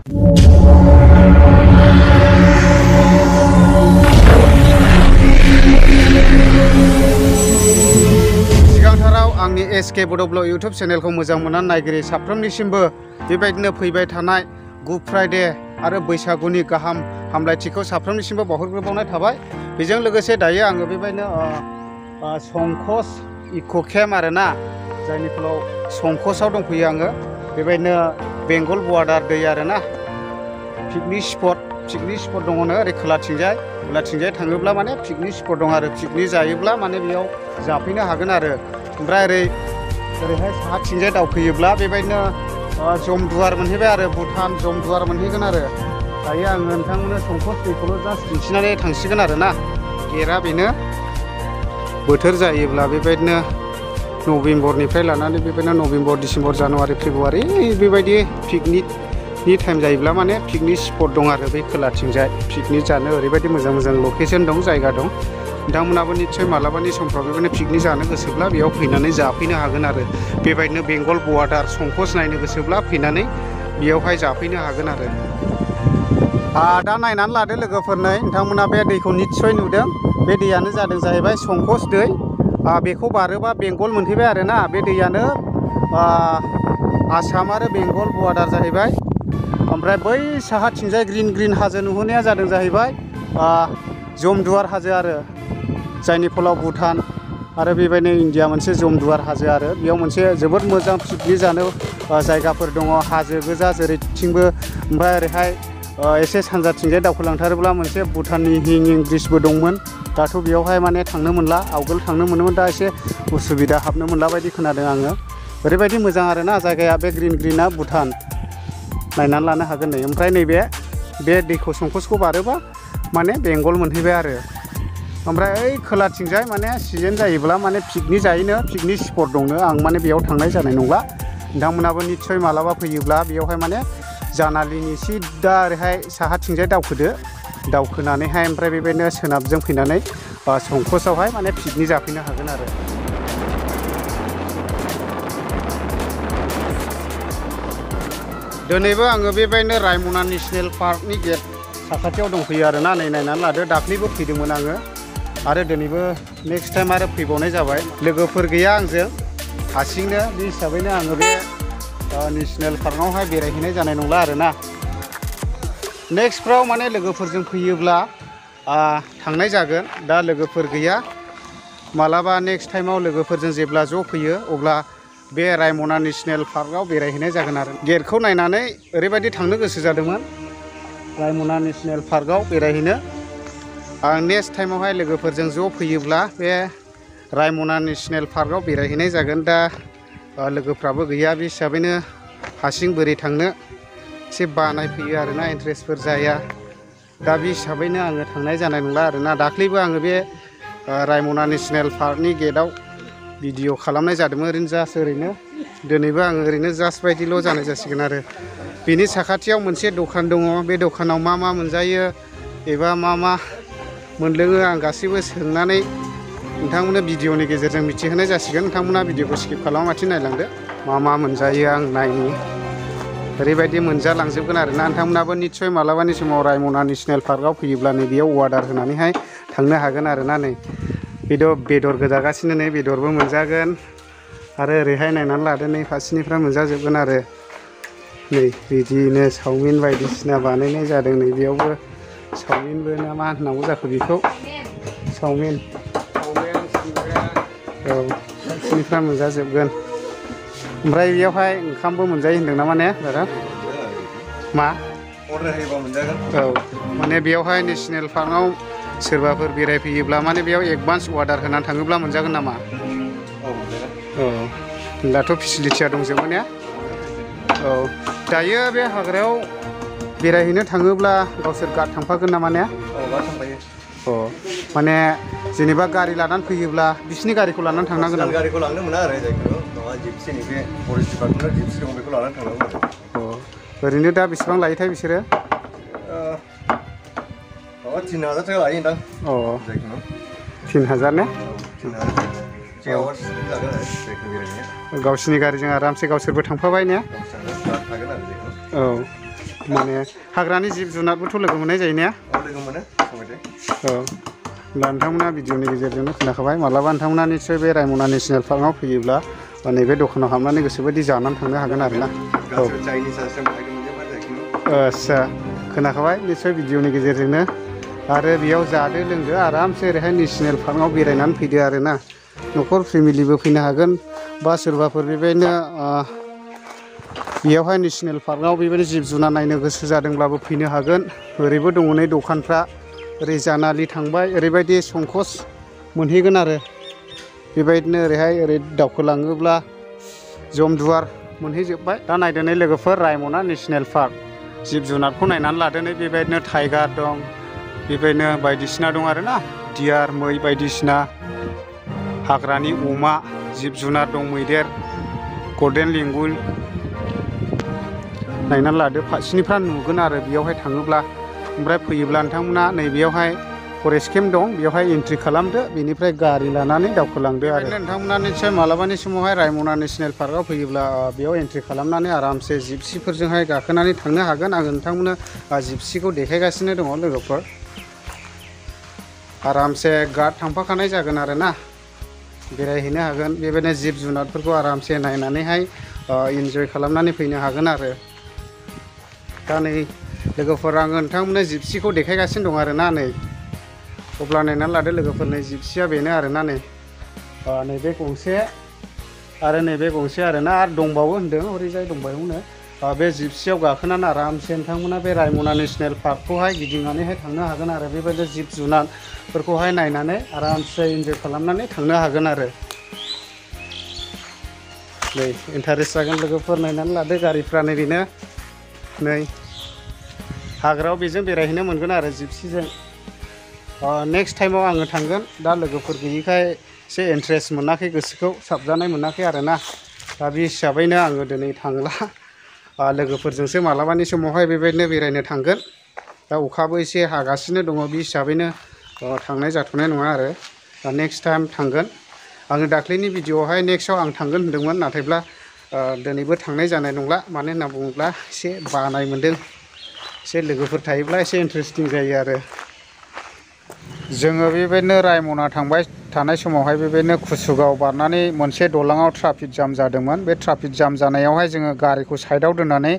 सिगांथाराव आंनि SK बड'ब्लग YouTube चेनेलखौ मोजां मोननानै नायगिरि साफ्रोमनिसिमबो बेबायदिनो फैबाय थानाय गुड फ्राइडे आरो बैसागुनि गाहाम हामलायथिखौ साफ्रोमनिसिमबो बावहरग्रोबावनाय थाबाय। बेजों लोगोसे दायो आङो बेबायदिनो संकस इक' केम्प आरोना, जायनि फलाव संकसआव दंफैयो आङो। बेबायदिनो बेंगल बर्डार दै आरोना, पिकनिक स्पट दङनो ओरै खोलाथिंजाय थाङोब्ला माने पिकनिक स्पट दं आरो पिकनिक जायोब्ला माने बेयाव जाफैनो हागोन आरो। ओमफ्राय ओरैहाय साहाथिंजाय दावफैयोब्ला बेबायदिनो जमदुवार मोनहैबाय आरो, भुटान जमदुवार मोनहैगोन आरो। दायो आङो नोंथांमोननो संकस दैखौल' जास्ट दिन्थिनानै थांसिगोन आरोना। गेटआ बेनो बोथोर जायोब्ला बेबायदिनो नभेम्बरनिफ्राय लानानै बेबायदिनो नभेम्बर, डिसेम्बर, जानुवारि, फेब्रुवारि बेबायदि पिकनिकनि टाइम जायोब्ला माने पिकनिक स्पट दं आरो बै खोलाथिंजाय। पिकनिक जानो ओरैबायदि मोजां मोजां लकेसन दं, जायगा दं। नोंथांमोनाबो निस्सय मालाबानि समफ्राव बेबायदिनो पिकनिक जानो गोसोब्ला बेयाव फैनानै जाफैनो हागोन आरो। बेबायदिनो बेंगल बर्डार संकस नायनो गोसोब्ला फैनानै बेयावहाय जाफैनो हागोन आरो। दा नायनानै लादो लोगोफोर, नै नोंथांमोना बे दैखौ निस्सय नुदों। बे दैयानो जादों जाहैबाय संकस दै। बेखौ बारोबा बेंगल मोनहैबाय आरोना। बे दैयानो आसाम आरो बेंगल बर्डार जाहैबाय। ओमफ्राय बै साहाथिंजाय ग्रिन हाजो नुहुरनाया जादों जाहैबाय जमदुवार हाजो आरो, जायनि फलाव भुटान आरो बेबायदिनो इन्डिया मोनसे जमदुवार हाजो आरो। बेयाव मोनसे जोबोद मोजां पिकनिक जानो जायगाफोर दङ, हाजो गोजा जेरैथिंबो। ओमफ्राय ओरैहाय एसे सानजाथिंजाय दावखोलांथारोब्ला मोनसे भुटाननि हिंगिं ब्रिजबो दंमोन। दाथ' बेयावहाय माने थांनो मोनला, आवगोल थांनो मोनोमोन, दा एसे उसुबिदा हाबनो मोनला बायदि खोनादों आङो। ओरैबायदि मोजां आरोना जायगाया, बे ग्रिना भुटान नायनानै लानो हागोन नै। ओमफ्राय नैबे दैखौ संकसखौ बारोबा माने बेंगल मोनहैबाय आरो। ओमफ्राय ओइ खोलाथिंजाय माने सिजोन जायोब्ला माने पिकनिक जायोनो, पिकनिक स्पट दंनो। आं माने बेयाव थांनाय जानाय नंला। नोंथांमोनाबो निस्सय मालाबा फैयोब्ला बेयावहाय माने जानालिनि सिदा ओरैहाय साहाथिंजाय दावखोनानैहाय ओमफ्राय बेबायदिनो सोनाबजों फैनानै संकसआवहाय माने पिकनिक जाफैनो हागोन आरो। दिनैबो आङो बेबायदिनो रायमना नेसनेल पार्कनि गेट साखाथियाव दंफैयो आरोना। नै नायनानै लादो, दाख्लैबो फैदोंमोन आङो आरो दिनैबो नेक्स्ट टाइम आरो फैबावनाय जाबाय। लोगोफोर गैया आंजों, हारसिंनो। बे हिसाबैनो आङो बे नेसनेल पार्कआवहाय बेरायहैनाय जानाय नंला आरोना। नेक्स्टफ्राव माने लोगोफोरजों फैयोब्ला थांनाय जागोन। दा लोगोफोर गैया, मालाबा नेक्स्ट टाइमाव लोगोफोरजों जेब्ला ज' फैयो अब्ला बे रायमना नेसनेल पार्कआव बेरायहैनाय जागोन आरो। गेटखौ नायनानै ओरैबायदि थांनो गोसो जादोंमोन रायमना नेसनेल पार्कआव बेरायहैनो। आं नेक्स्ट टाइमावहाय लोगोफोरजों ज' फैयोब्ला बे रायमना नेसनेल पार्कआव बेरायहैनाय जागोन। दा लोगोफ्राबो गैया, बे हिसाबैनो हारसिं बोरै थांनो एसे बानाय फैयो आरोना, इन्ट्रेस्टफोर जाया। दा बे हिसाबैनो आङो थांनाय जानाय नंला आरोना। दाख्लैबो आङो बे रायमना नेसनेल पार्कनि गेटआव भिडिअ खालामनाय जादोंमोन, ओरैनो। दिनैबो आङो ओरैनो जास्ट बायदिल' जानाय जासिगोन आरो। बेनि साखाथियाव मोनसे दखान दङ, बे दखानाव मा मोनजायो एबा मा मोनलोङो आं गासैबो सोंनानै नोंथांमोननो भिडिअनि गेजेरजों मिथिहोनाय जासिगोन। नोंथांमोना भिडिअखौ स्किप खालामालासिनो नायलांदो। मा मोनजायो आं नायनि, ओरैबायदि मोनजालांजोबगोन आरोना। नोंथांमोनाबो निस्सय मालाबानि समाव रायमना नेसनेल पार्कआव फैयोब्ला नै बेयाव अर्डार होनानैहाय थांनो हागोन आरोना। नै बेदर गोदागासिनो, नै बेदरबो मोनजागोन आरो ओरैहाय नायनानै लादो, नै फारसेनिफ्राय मोनजाजोबगोन आरो। नै बिदिनो चावमिन बायदिसिना बानायनाय जादों। नै बेयावबो चावमिनबो ना मा होननांगौ जाखो बेखौ, चावमिन औ फारसेनिफ्राय मोनजाजोबगोन। ओमफ्राय बेयावहाय ओंखामबो मोनजायो होनदों नामा ने दादा? मा अर्डार होयोबा मोनजागोन। औ माने बेयावहाय नेसनेल पार्कआव सोरबाफोर बेरायफैयोब्ला माने बेयाव एडभान्स अर्डार होनानै थाङोब्ला मोनजागोन नामा? औ दाथ' फेसिलिटिया दंजोबो ने? औ दायो बे हाग्रायाव बेरायहैनो थाङोब्ला गावसोर गार्ड थांफागोन नामा ने? औ गार्ड थांफायो। माने जेनेबा गारि लानानै फैयोब्ला बिसिनि गारिखौ लानानै थांनांगोन नामा? गारिखौ लांनो मोना आरो, जायखिजाया माबा जिपसि, नैबे फरेस्ट डिपार्टमेन्टआव जिपसि दं, बेखौ लानानै थांनांगौ आरो। ओरैनो दा बेसेबां लायोथाय बिसोरो? 3000 थाखा लायो नोंथां। जायखिजाया 3000 ने? 3000 गावसिनि गारिजों आरामसे गावसोरबो थांफाबाय ने? औ माने हाग्रानि जिब जुनारबोथ' लोगो मोननाय जायो ने? लोगो मोनो औ होमब्ला नोंथांमोना भिडिअनि गेजेरजोंनो खोनाखाबाय मालाबा नोंथांमोना निस्सय बे रायमना नेसनेल पार्कआव फैयोब्ला नैबे दखानाव हाबनानै गोसोबायदि जानानै थांनो हागोन आरोना। औ आदसा खोनाखाबाय निस्सय भिडिअनि गेजेरजोंनो आरो बेयाव जादो लोंदो आरामसे ओरैहाय नेसनेल पार्कआव बेरायनानै फैदो आरोना। न'खर फेमिलिबो फैनो हागोन बा सोरबाफोर बेबायदिनो बेयावहाय नेसनेल पार्कआव बेबायदि जिब जुनार नायनो गोसो जादोंब्लाबो फैनो हागोन। ओरैबो दङ नै दखानफ्रा ओरै जानालि थांबाय ओरैबायदि संकस मोनहैगोन आरो बेबायदिनो ओरैहाय ओरै दावखोलाङोब्ला जमदुवार मोनहैजोब्बाय। दा नायदो नै लोगोफोर रायमना नेसनेल पार्क जिब जुनारखौ नायनानै लादो नै बेबायदिनो टाइगार दं बेबायदिनो बायदिसिना दं आरोना दियार मै बायदिसिना हाग्रानि अमा जिब जुनार दं मैदेर गल्डेन लेंगुर नायनानै लादो फारसेनिफ्रा नुगोन आरो बेयावहाय थाङोब्ला। ओमफ्राय फैयोब्ला नोंथांमोना नैबेयावहाय फरेस्ट केम्प दं बेयावहाय एन्ट्रि खालामदो बेनिफ्राय गारि लानानै दावखोलांदो आरो नोंथांमोना निस्सय मालाबानि समावहाय रायमना नेसनेल पार्कआव फैयोब्ला बेयाव एन्ट्रि खालामनानै आरामसे जिपसिफोरजोंहाय गाखोनानै थांनो हागोन। आङो नोंथांमोननो जिपसिखौ देखायगासिनो दङ लोगोफोर आरामसे गार्ड थांफाखानाय जागोन आरोना बेरायहैनो हागोन बेबायदिनो जिब जुनारफोरखौ आरामसे नायनानैहाय इन्जय खालामनानै फैनो हागोन आरो। दा नै लोगोफोर आङो नोंथांमोननो जिपसिखौ देखायगासिनो दं आरोना नै अब्ला नायनानै लादो लोगोफोर नै जिपसिया बेनो आरोना नै नैबे गंसे आरो नैबे गंसे आरोना आरो दंबावो होनदों ओरैजाय दंबावोनो बे जिपसियाव गाखोनानै आरामसे नोंथांमोना बे रायमना नेसनेल पार्कखौहाय गिदिंनानैहाय थांनो हागोन आरो बेबायदि जिब जुनारफोरखौहाय नायनानै आरामसे इन्जय खालामनानै थांनो हागोन आरो। नै इन्टारेस्ट जागोन लोगोफोर नायनानै लादो गारिफ्रा नैबेनो नै हाग्रायाव बेजों बेरायहैनो मोनगोन आरो जिपसिजों। नेक्स्ट टाइमाव आङो थांगोन दा लोगोफोर गैयिखाय एसे इन्ट्रेस्ट मोनाखै गोसोखौ साबजानाय मोनाखै आरोना दा बे हिसाबैनो आङो दिनै थांला लोगोफोरजोंसो मालाबानि समावहाय बेबायदिनो बेरायनो थांगोन। दा अखाबो एसे हागासिनो दङ बे हिसाबैनो थांनाय जाथ'नाय नङा आरो दा नेक्स्ट टाइम थांगोन। आङो दाख्लैनि भिडिअआवहाय नेक्स्टआव आं थांगोन होनदोंमोन नाथायब्ला दिनैबो थांनाय जानाय नंला मानो होनना बुङोब्ला एसे बानाय मोनदों एसे लोगोफोर थायोब्ला एसे इन्टारेस्टिं जायो आरो। जोङो बेबायदिनो रायमना थांबाय थानाय समावहाय बेबायदिनो कुसुगाव बारनानै मोनसे दलाङाव ट्राफिक जाम जादोंमोन। बे ट्राफिक जाम जानायावहाय जोङो गारिखौ साइडआव दोननानै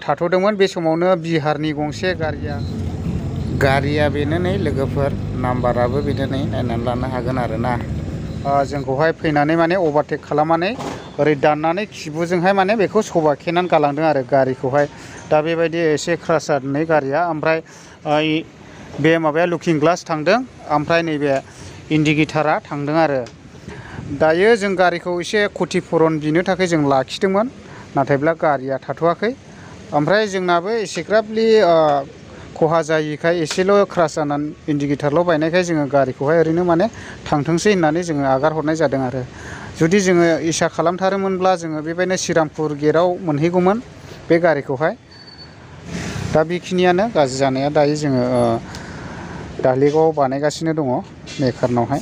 थाथ'दोंमोन। बे समावनो बिहारनि गंसे गारिया बेनो नै लोगोफोर नाम्बाराबो बेनो नै नायनानै लानो हागोन आरोना जोंखौहाय फैनानै माने अभारटेक खालामनानै ओरै दाननानै खिबुजोंहाय माने बेखौ सबाखेनानै गालांदों आरो गारिखौहाय। दा बेबायदि एसे क्रास जादों गारिया ओमफ्राय बे माबाया लुकिं ग्लास थांदों ओमफ्राय नैबे इन्डिकेटारा थांदों आरो। दायो जों गारिखौ एसे क्षतिपुरन बिनो थाखाय जों लाखिदोंमोन नाथायब्ला गारिया थाथ'वाखै ओमफ्राय जोंनाबो एसेग्राबलि खहा जायिखाय एसेल' क्रास जानानै इन्डिकेटारल' बायनायखाय जोङो गारिखौहाय ओरैनो माने थांथोंसै होननानै जोङो आगार हरनाय जादों आरो। जुदि जोङो इसा खालामथारोमोनब्ला जोङो बेबायदिनो श्रीरामपुर गेटआव मोनहैगौमोन बे गारिखौहाय। दा बेखिनियानो गाज्रि जानाया दायो जोङो दालिगावआव बानायगासिनो दङ मेकारनावहाय।